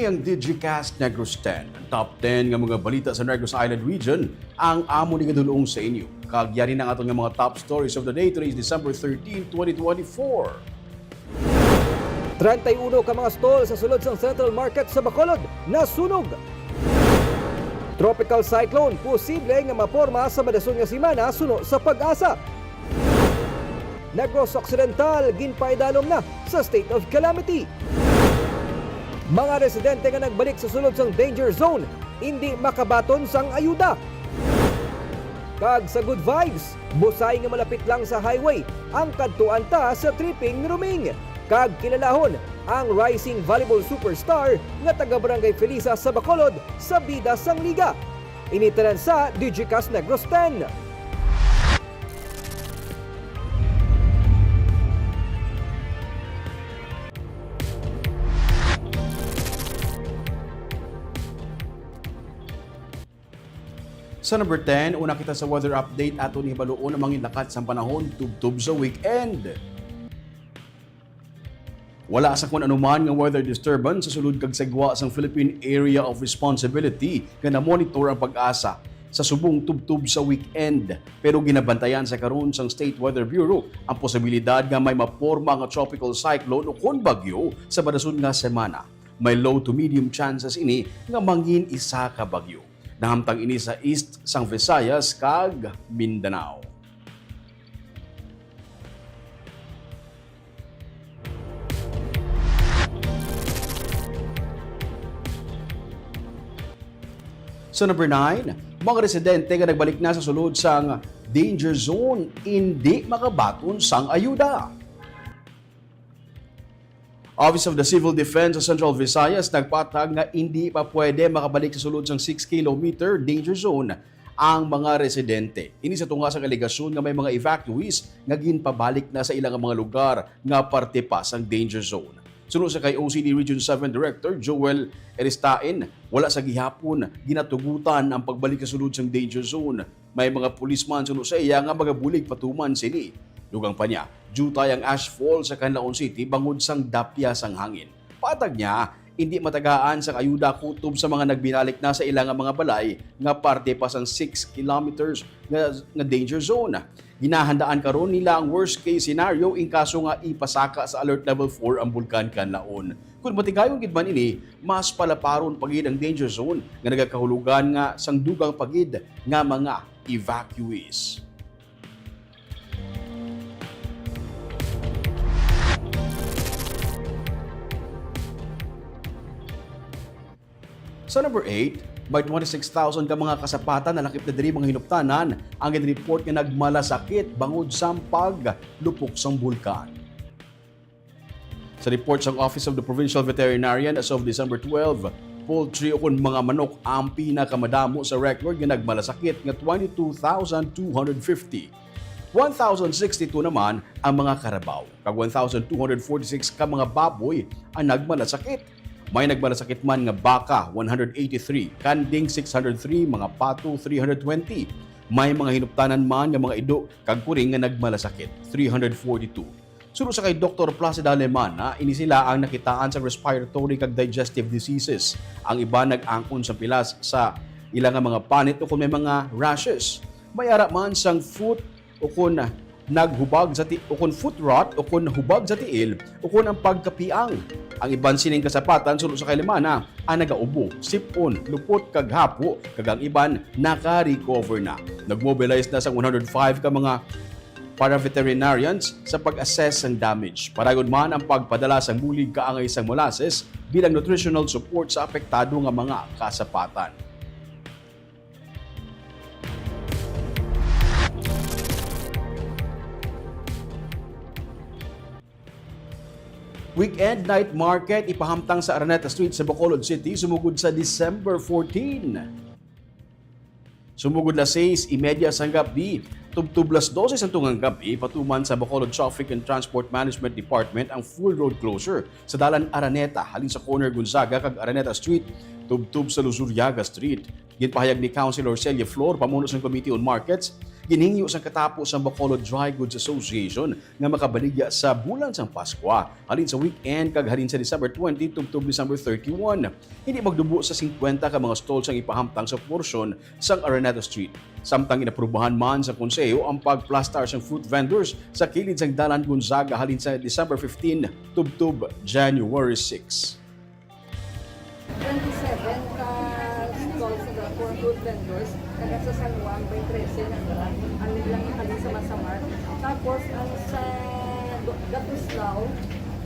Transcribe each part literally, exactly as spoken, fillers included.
Ang Digicast Negros ten, ang top ten nga mga balita sa Negros Island Region, ang amo ni gadulong sa inyo. Kag yari na ang aton nga mga top stories of the day. Today is December thirteen, twenty twenty-four. Treinta y uno ka mga stall sa sulod sang Central Market sa Bacolod nasunog. Tropical cyclone posible nga maporma sa madason nga semana suno sa PAGASA. Negros Occidental ginpaidalom na sa state of calamity. Mga residente nga nagbalik sa sulod sang danger zone indi makabaton sang ayuda. Kag sa good vibes, busay nga malapit lang sa highway ang kadtuan ta sa tripping ni Roming. Kag kilalahon ang rising volleyball superstar nga taga Barangay Felisa sa Bacolod sa bida sang liga. Ini tanan sa Digicast Negros ten. Sa number ten, una kita sa weather update, aton hibaluon ang mga lakat sang panahon tubtob sa weekend. Wala sa kun anuman nga weather disturbance sa sulod kag sa gwa sang Philippine Area of Responsibility nga namonitor ang PAGASA sa subong tubtob sa weekend. Pero ginabantayan sa karon sang State Weather Bureau ang posibilidad nga may maporma nga tropical cyclone o kon bagyo sa madason nga semana. May low to medium chances ini nga mangin isa ka bagyo. Nahamtang ini sa east sang Visayas kag Mindanao. Sa number nine, mga residente nga nagbalik na sa sulod sang danger zone indi makabaton sang ayuda. Office of the Civil Defense sa Central Visayas nagpatag nga indi pa pwede makabalik sa sulod sang six kilometer danger zone ang mga residente. Ini sa tunga sang alegasyon nga may mga evacuees nga ginpabalik na sa ilang mga lugar nga parte pa sang danger zone. Suno sa kay O C D Region seven Director Joel Eristain, wala sa gihapon ginatugutan ang pagbalik sa sulod sang danger zone. May mga pulis man suno sa iya nga magabulig patuman sini. Dugang pa niya, diutay ang ashfall sa Canlaon City bangod sang dapya sang hangin. Patag niya, indi matagaan sang ayuda kutob sa mga nagbinalik na sa ila nga mga balay nga parte pa sang six kilometers nga, nga danger zone. Ginahandaan karon nila ang worst case scenario in kaso nga ipasaka sa alert level four ang Bulkan Canlaon. Kon matigayon gid man ini, mas palaparon pa gid ang danger zone nga nagakahulugan nga sang dugang pa gid nga mga evacuees. Sa number eight, may twenty-six thousand ka mga kasapatan na lakip na diri mga hinuptanan ang gin-report nga nagmalasakit bangod sang paglupok sang bulkan. Sa report sang Office of the Provincial Veterinarian, as of December twelve, poultry ukon mga manok ang pinakamadamo sa record nga nagmalasakit nga twenty-two thousand two hundred fifty. One thousand sixty-two naman ang mga karabaw, kag one thousand two hundred forty-six ka mga baboy ang nagmalasakit. May nagmalasakit man nga baka, one hundred eighty-three, kanding, six hundred three, mga pato, three hundred twenty. May mga hinuptanan man nga mga ido kag kuring nga nagmalasakit, three hundred forty-two. Suno sa kay Doktor Placida Alemana, ini sila ang nakitaan sa respiratory kag digestive diseases. Ang iban nag-angkon sa pilas sa ila nga mga panit o kung may mga rashes. May ara man sang foot o kung naghubag sa ti-, o kung foot rot o kung hubag sa tiil o kung ang pagkapiang. Ang iban sining kasapatan suno sa kay Alemana ang nagaubo, sip-on, lupot kag hapo, kag ang iban naka-recover na. Nag-mobilize na sang one hundred five ka mga para veterinarians sa pag-assess sang damage. Paragon man ang pagpadala sang bulig kaangay sang molasses bilang nutritional support sa apektado nga mga kasapatan. Weekend night market ipahamtang sa Araneta Street sa Bacolod City sumugod sa December fourteen. Sumugod las seis y media sang gab-i, tubtob las doce sang tungang gab-i, patuman sa Bacolod Traffic and Transport Management Department ang full road closure sa dalan Araneta, halin sa corner Gonzaga kag Araneta Street, tubtob sa Luzuriaga Street. Ginpahayag ni Councilor Celia Flor, pamuno sang Committee on Markets, Ginhingyo sang katapo sang Bacolod Dry Goods Association nga makabaligya sa bulan sang Paskwa, halin sa weekend kag halin sa December twenty tubtob December thirty-one. Hindi magdubo sa singkwenta ka mga stall sang ipahamtang sa porsyon sang Araneta Street. Samtang inaprubahan man sa konseho ang pagplastar sang fruit vendors sa kilid sang Dalan Gonzaga halin sa December fifteen tubtob January six. Twenty-seven ka stalls nga for fruit vendors, taga sa San Juan by trese na sila. Ang ilang halin sa Masamar. Tapos, ang sa Ga-, Gatuslao,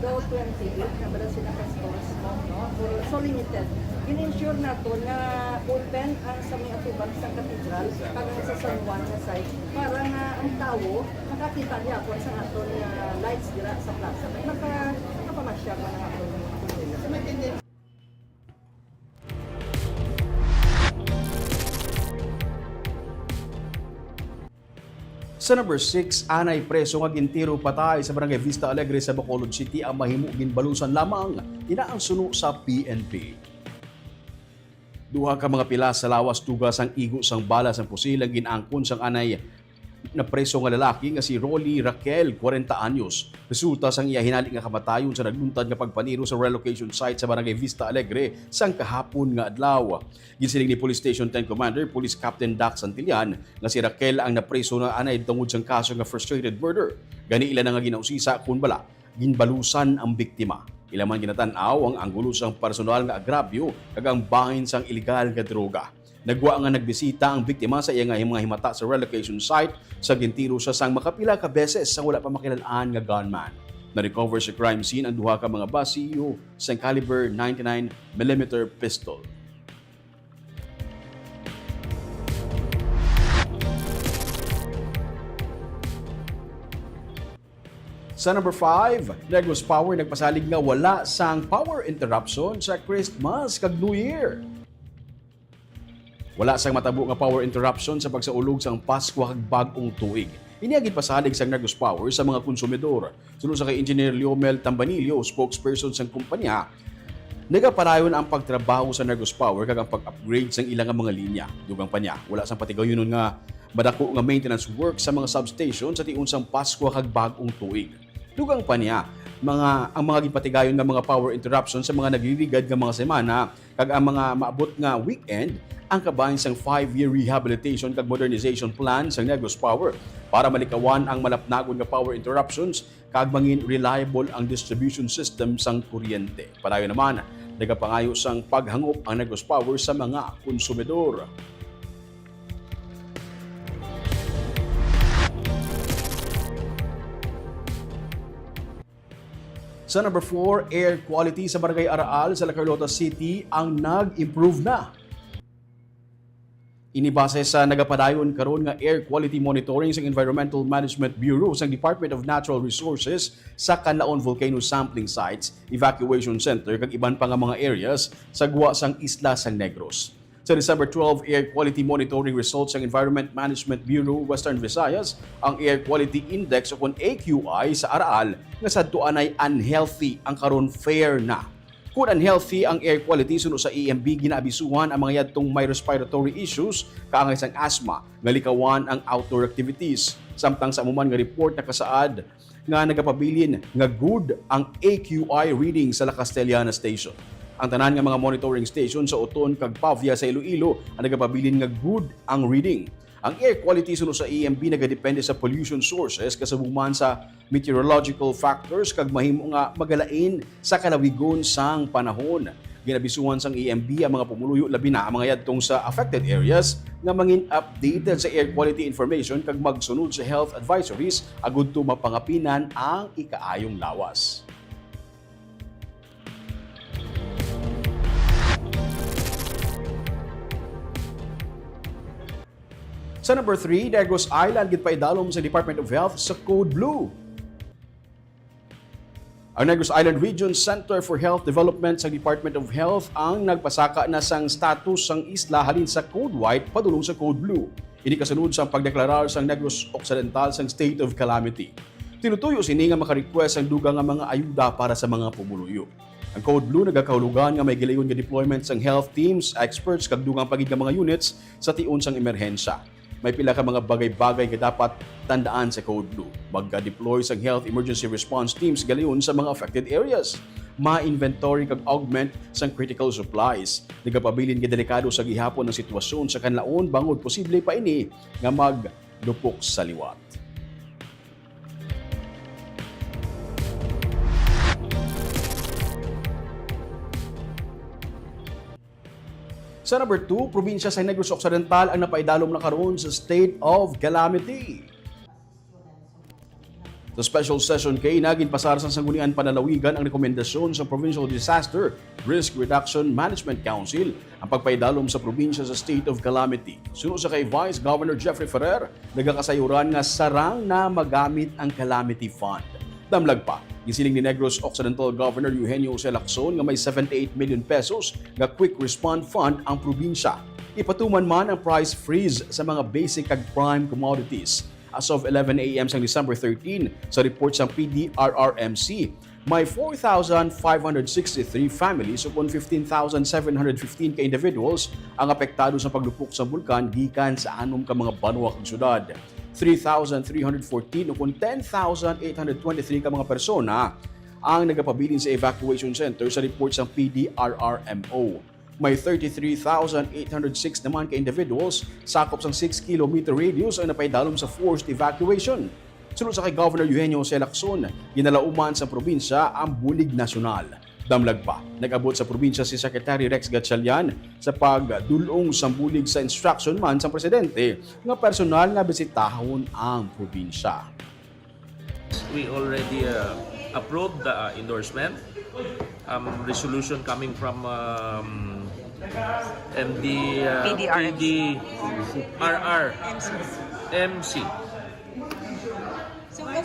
daw twenty-eight na bala sila ka stalls mo, no? For, so limited. Gin-ensure nato na open ang sa may atubang sa katedral, kag ang sa San Juan nga side, para nga ang tawo makakita niya kung sa aton nga lights dira sa plaza. Kay maka-, makapamasyal man ang aton mga pumuluyo. Sa number six, anay preso nga gintiro patay sa Barangay Vista Alegre sa Bacolod City ang mahimo ginbalusan lamang, ina ang suno sa P N P. Duha ka mga pilas sa lawas tuga sang igo sang bala sang pusil ang gin-angkon sang anay napreso nga lalaki nga si Rolly Raquel, kwarenta anyos. Resulta sang iya hinali nga kamatayon sa nagluntad nga pagpaniro sa relocation site sa Barangay Vista Alegre sang kahapon nga adlaw. Ginsiling ni Police Station ten Commander Police Captain Dax Santillan nga si Raquel ang napreso na anay tungod sang kaso nga frustrated murder. Gani ila na nga ginausisa kon bala ginbalusan ang biktima. Ila man ginatan-aw ang anggulo sang personal nga agrabyo kag ang bahin sang iligal nga droga. Nagwa nga nagbisita ang biktima sa iya nga mga himata sa relocation site sa gintiro siya sang makapila ka beses sa wala pa makilal-an nga gunman. Na-recover sa crime scene ang duha ka mga basiyo sang caliber ninety-nine millimeter pistol. Sa number five, Negros Power nagpasalig nga wala sang power interruption sa Christmas kag New Year. Wala sang matabo nga power interruption sa pagsaulog sang Paskwa kag Bag-ong Tuig. Ini ang ginpasalig sang Negros Power sa mga konsumidor. Suno sa kay Engineer Leomel Tambanillo, spokesperson sang kumpanya, nagapadayon ang pagtrabaho sa Negros Power kag ang pag-upgrade sang ila nga mga linya. Dugang pa niya, wala sang patigayunon nga madako nga maintenance work sa mga substation sa tion sang Paskwa kag Bag-ong Tuig. Dugang pa niya, mga, ang mga ginpatigayon nga mga power interruption sa mga nagligad nga mga semana kag ang mga maabot nga weekend ang kabahin sang five-year rehabilitation kag modernization plan sang Negros Power para malikawan ang malapnagon nga power interruptions kag mangin reliable ang distribution system sang kuryente. Padayon naman, nagapangayo sang paghangop ang Negros Power sa mga konsumidor. Sa number four, air quality sa Barangay Araal sa La Carlota City ang nag-improve na. Ini base sa nagapadayon karon nga air quality monitoring sang Environmental Management Bureau sang Department of Natural Resources sa Canlaon Volcano Sampling Sites, Evacuation Center, kag iban pa nga mga areas sa gwa sang isla sang Negros. Sa December twelve air quality monitoring results sang Environment Management Bureau Western Visayas, ang Air Quality Index o kon A Q I sa Araal nga sadto anay unhealthy, ang karon fair na. Kon unhealthy ang air quality, suno sa E M B, ginaabisuhan ang mga yadtong may respiratory issues, kaangay sang asthma, nga likawan ang outdoor activities. Samtang sa amo man nga report, nakasaad nga nagapabilin nga good ang A Q I reading sa La Castellana Station. Ang tanan nga mga monitoring station sa Oton kag Pavia sa Iloilo ang nagapabilin nga good ang reading. Ang air quality, suno sa E M B, nagadepende sa pollution sources, kasubong man sa meteorological factors, kag mahimo nga magalain sa kalawigon sang panahon. Ginabisuhan sang E M B ang mga pumuluyo, labi na ang mga yadtong sa affected areas, nga mangin updated sa air quality information kag magsunod sa health advisories agud to mapangapinan ang ikaayong lawas. Sa number three, Negros Island ginpaidalom sa Department of Health sa Code Blue. Ang Negros Island Region Center for Health Development sa Department of Health ang nagpasaka na sang status sang isla halin sa Code White padulong sa Code Blue. Ini kasunod sang pagdeklarar sang Negros Occidental sang state of calamity. Tinutuyo sini nga maka-request ang dugang nga mga ayuda para sa mga pumuluyo. Ang Code Blue nagakahulugan nga may gilayon nga deployment sang health teams, experts, kag dugang pa gid nga mga units sa tion sang emerhensya. May pila ka mga bagay-bagay nga dapat tandaan sa Code Blue. Magka-deploy sang Health Emergency Response Teams galion sa mga affected areas. Ma-inventory kag augment sang critical supplies. Nagapabilin nga delikado sa gihapon ang sitwasyon sa Kanlaon bangod posible pa ini nga maglupok sa liwat. Sa number two, probinsya sa Negros Occidental ang napaidalom na karon sa state of calamity. Sa special session kay nagin pasar sa Sangguniang Panlalawigan ang rekomendasyon sa Provincial Disaster Risk Reduction Management Council ang pagpaidalom sa probinsya sa state of calamity. Suno sa kay Vice Governor Jeffrey Ferrer, nagakasayuran nga sarang na magamit ang calamity fund. Damlag pa, gisiling ni Negros Occidental Governor Eugenio Jose Lacson nga may seventy-eight million pesos nga quick respond fund ang probinsya. Ipatuman man ang price freeze sa mga basic kag prime commodities. As of eleven a m sang December thirteen, sa report sang P D R R M C, may four thousand five hundred sixty-three families, o kon fifteen thousand seven hundred fifteen ka individuals, ang apektado sa paglupok sa bulkan gikan sa anom ka mga banwa kag syudad. Three thousand three hundred fourteen, o kon ten thousand eight hundred twenty-three ka mga persona ang nagapabilin sa evacuation center sa report sang P D R R M O. May thirty-three thousand eight hundred six naman ka individuals sakop sang six kilometer radius ang napaidalom sa forced evacuation. Suno sa kay Governor Eugenio Jose Lacson, ginalauman sa probinsya ang bulig nasyonal. Damlag pa, nag-abot sa probinsya si Secretary Rex Gatchalian sa pagdul-ong sang bulig sa instruction man sang presidente nga personal nga bisitahon ang probinsya. We already uh, approved the uh, endorsement. Um, resolution coming from um, M D, uh, P D R M C. P D R R, M C.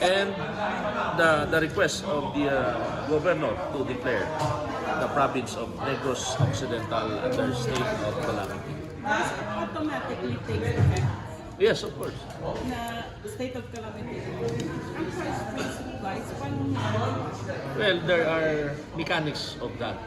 And the, the request of the uh, governor to declare the province of Negros Occidental under state of calamity. Automatically takes effect. Yes, of course. Na state of calamity. Ang price freeze, guys, paano nga? Well, there are mechanics of that.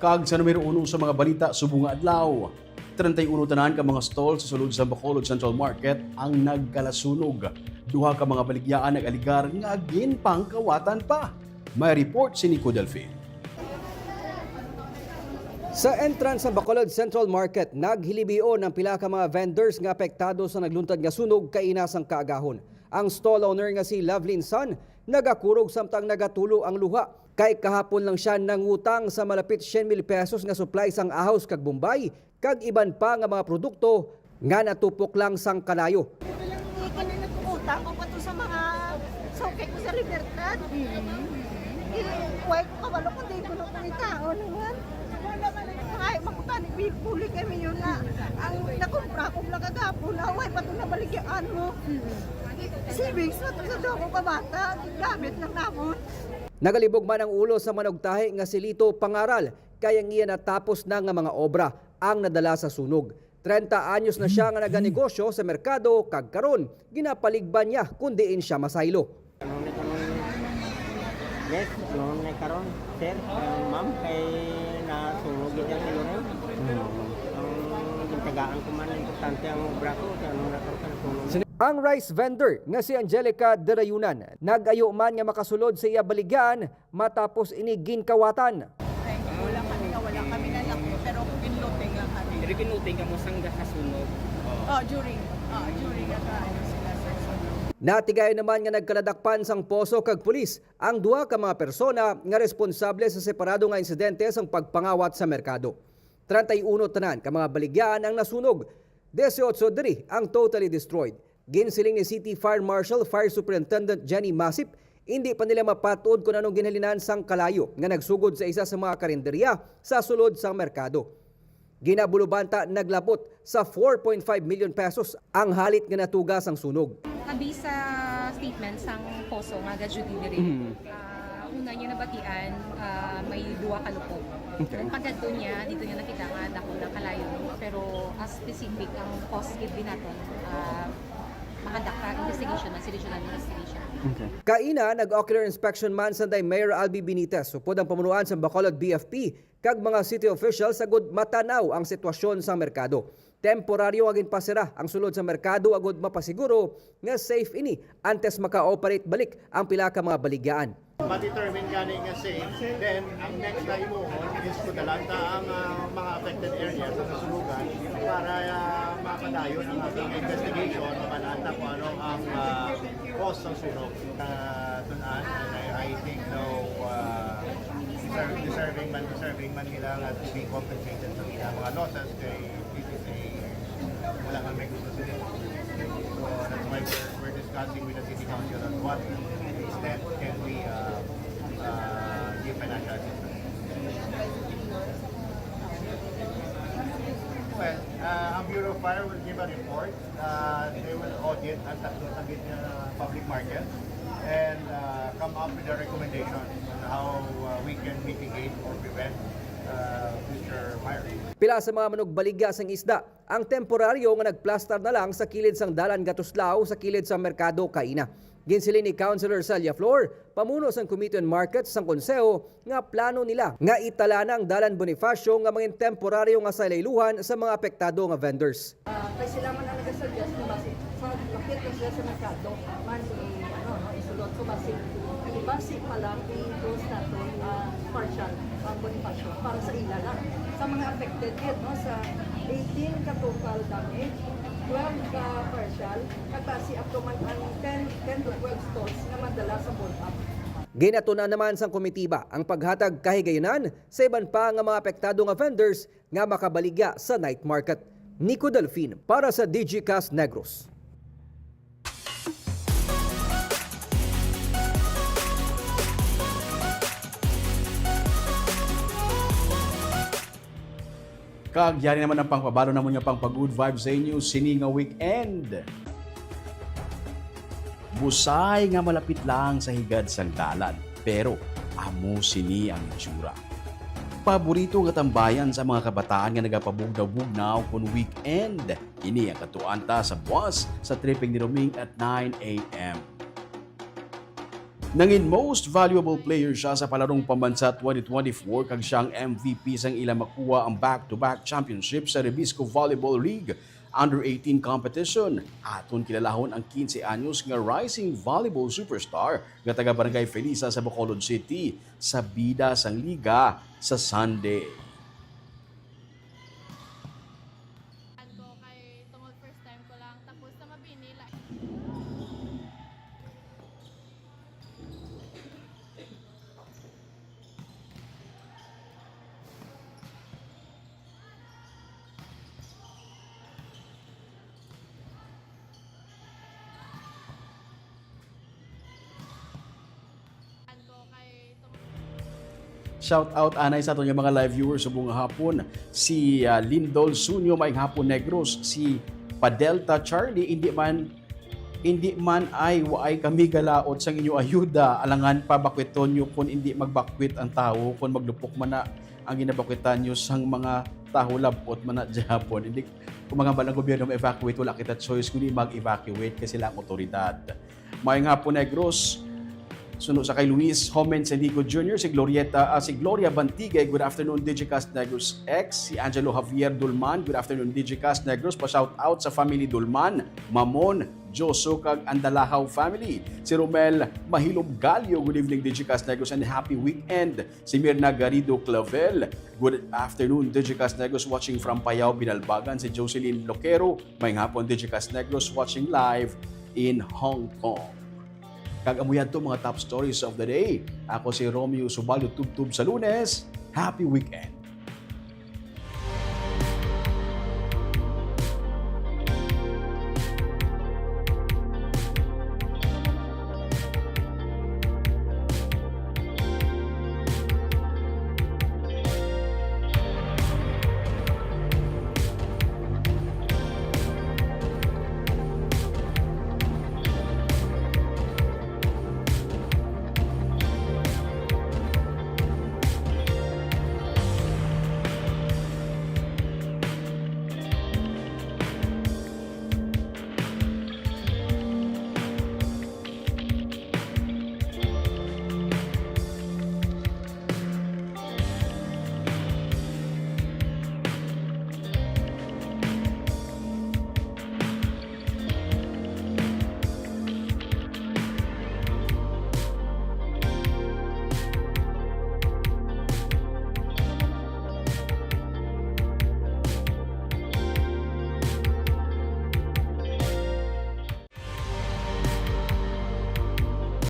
Kag sa numero uno sa mga balita subong nga adlaw, treinta y uno tanan ka mga stall sa sulod sa Bacolod Central Market ang nagkalasunog. Duha ka mga baligyaan nag-aligar nga ginpangkawatan pa. May report si Nico Delfin. Sa entrance sa Bacolod Central Market, naghilibion ang pila ka mga vendors nga apektado sa nagluntad nga sunog kaina sang kaagahon. Ang stall owner nga si Lovelyn San nagakurog samtang nagatulo ang luha. Kay kahapon lang siya nangutang sa malapit syen mil pesos nga supply sang ahos kag bombay kag iban pa nga mga produkto nga natupok lang sang kalayo. Kani nagkukuta ko pa to sa mga suki ko sa Libertad. Iway ko kabalo kung di ko na pangitaon naman. Ay, makutani, buli kami yun na. Ang nakumpra ko lang kagapon, away pa to nabaligyaan mo. Savings na to sa dako ka bata, gamit lang namon. Nagalibog man ang ulo sa manugtahi nga si Lito Pangaral, kay ang iya natapos na nga mga obra ang nadala sa sunog. Treinta anyos na siya nga naganegosyo sa merkado kag karon ginapaligban niya kon diin siya masaylo. Yes, noon na karon, sir, uh, ma'am, kay nasunog gid ang ulo. Ang gintagaan ko man, importante ang obra ko, kaya nung nakaroon ka nasunog. Ang rice vendor nga si Angelica Derayunan nag-ayo man nga makasulod sa iya baligyan matapos ini ginkawatan. Ay, wala kami na, wala kami na lang, pero ginluting lang kami. Pero ginluting ka mo sang nakasunog. Oh, during, oh, during naka, ano sila, sir. Natigayon naman nga nagkaladakpan sang poso kag pulis ang duha ka mga persona nga responsable sa separado nga insidente sang pagpangawat sa merkado. Treinta y uno tanan ka mga baligyan ang nasunog. Dieciocho diri ang totally destroyed. Ginsiling ni City Fire Marshal Fire Superintendent Jenny Masip, hindi pa nila mapat-od kung anong ginhalinan sang kalayo nga nagsugod sa isa sa mga karinderya sa sulod sang merkado. Ginabulubanta naglapot sa four point five million pesos ang halit nga natuga sang sunog. Abi sa statement sang poso nga ga-duty diri, ah, una niya nabatian, ah, may duwa ka lupog. Ang pagkadto niya, dito niya nakita nga dako na kalayo. Pero as specific ang cause gid din naton, ah, makadakta investigation, mas regional investigation. Kaina, nag-ocular inspection man sanday Mayor Albi Benitez, upod ang pamunuan sa Bacolod B F P kag mga city officials agud matanaw ang sitwasyon sa merkado. Temporaryo nga ginpasira ang sulod sa merkado agud mapasiguro nga safe ini antes maka-operate balik ang pila ka mga baligyaan. Ma-determine gani nga safe, then ang next na imuhon is kudalanta ang, ah, mga affected areas sa kasunugan para, ah, mapadayon ang ating investigation, maman-an ta kung ano ang, ah, cause sang sunog. Ah, tun-an, and I, I think no, ah, deserve-, deserving man, deserving man nila nga to be compensated sa ilang mga losses kay this is a wala man may gusto sila. So that's why we're, we're discussing with the city council on what step can we, uh, uh, give financial assistance. Well, uh, ang Bureau of Fire will give a report. Uh, they will audit ang tatlo ka gid nga public market and, uh, come up with a recommendation on how, uh, we can mitigate or prevent, uh, future fires. Pila sa mga manugbaligya sang isda ang temporaryo nga nagplastar na lang sa kilid sang Dalan Gatuslao sa kilid sa Merkado Kaina. Ginsiling ni Councilor Celia Flor, pamuno sang Committee on Markets sang Konseho, nga plano nila nga itala na ang Dalan Bonifacio nga mangin temporaryo nga salayluhan sa mga apektado nga vendors. Ah, kay sila man ang nagasuggest nga basi sa lapit lang sila sa merkado, man i-, ano, no, isulod. So, basi, basi pa lang i-close naton, ah, partial ang Bonifacio para sa ila lang. Sa mga affected yun, no, sa eighteen ka total damage, twelve ka partial, kag basi up to man ang ten, ten to twelve stalls nga madala sa burn up. Ginatun-an naman sang komitiba ang paghatag kahigayunan sa iban pa nga mga apektado nga vendors nga makabaligya sa night market. Nico Delfin para sa Digicast Negros. Kag yari naman ang pangpabalo namon nga pangpa-good vibes sa inyo sini nga weekend. Busay nga malapit lang sa higad sang dalan, pero amo sini ang itsura. Paborito nga tambayan sa mga kabataan nga nagapabugnaw-bugnaw kon weekend. Ini ang katuan ta sa buwas sa tripping ni Roming at nine a m. Nangin most valuable player siya sa palarong pambansa twenty twenty-four kag siya ang M V P sang ila makuha ang back-to-back championship sa Rebisco Volleyball League Under eighteen competition. Aton kilalahon ang quince anyos nga rising volleyball superstar nga taga Barangay Felisa sa Bacolod City sa bida sang liga sa Sunday. Ko kay tungod first time ko lang, tapos sa mabini la. Shout out anay sa aton nga mga live viewers subong nga hapon. Si, ah, Lindol Sunyo, maayong hapon, Negros. Si Padelta Charlie, hindi man, hindi man ay waay kami galaot sang inyo ayuda. Alangan pa bakwiton nyo kun hindi magbakwit ang tawo, kun maglupok man na ang ginabakwitan nyo sang mga tawo, labot man na gyapon. Hindi, kung mga balang gobyerno ma-evacuate, wala kita choice kundi mag-evacuate kasi sila ang otoridad. Maayong hapon, Negros. Suno sa kay Luis Homen Sendico Junior, si Glorieta, ah, si Gloria Bantigue, "Good afternoon, Digicast Negros X." Si Angelo Javier Dulman, "Good afternoon, Digicast Negros." Pa-shout out sa family Dulman, Mamon, Joso, kag Andalahaw family. Si Romel Mahilom Galio, "Good evening, Digicast Negros, and happy weekend." Si Mirna Garrido Clavel, "Good afternoon, Digicast Negros, watching from Payao, Binalbagan." Si Jocelyn Loquero, "Maayong hapon, Digicast Negros, watching live in Hong Kong." Kag amo yadto mga top stories of the day. Ako si Romeo Subaldo, tubtob sa Lunes. Happy weekend!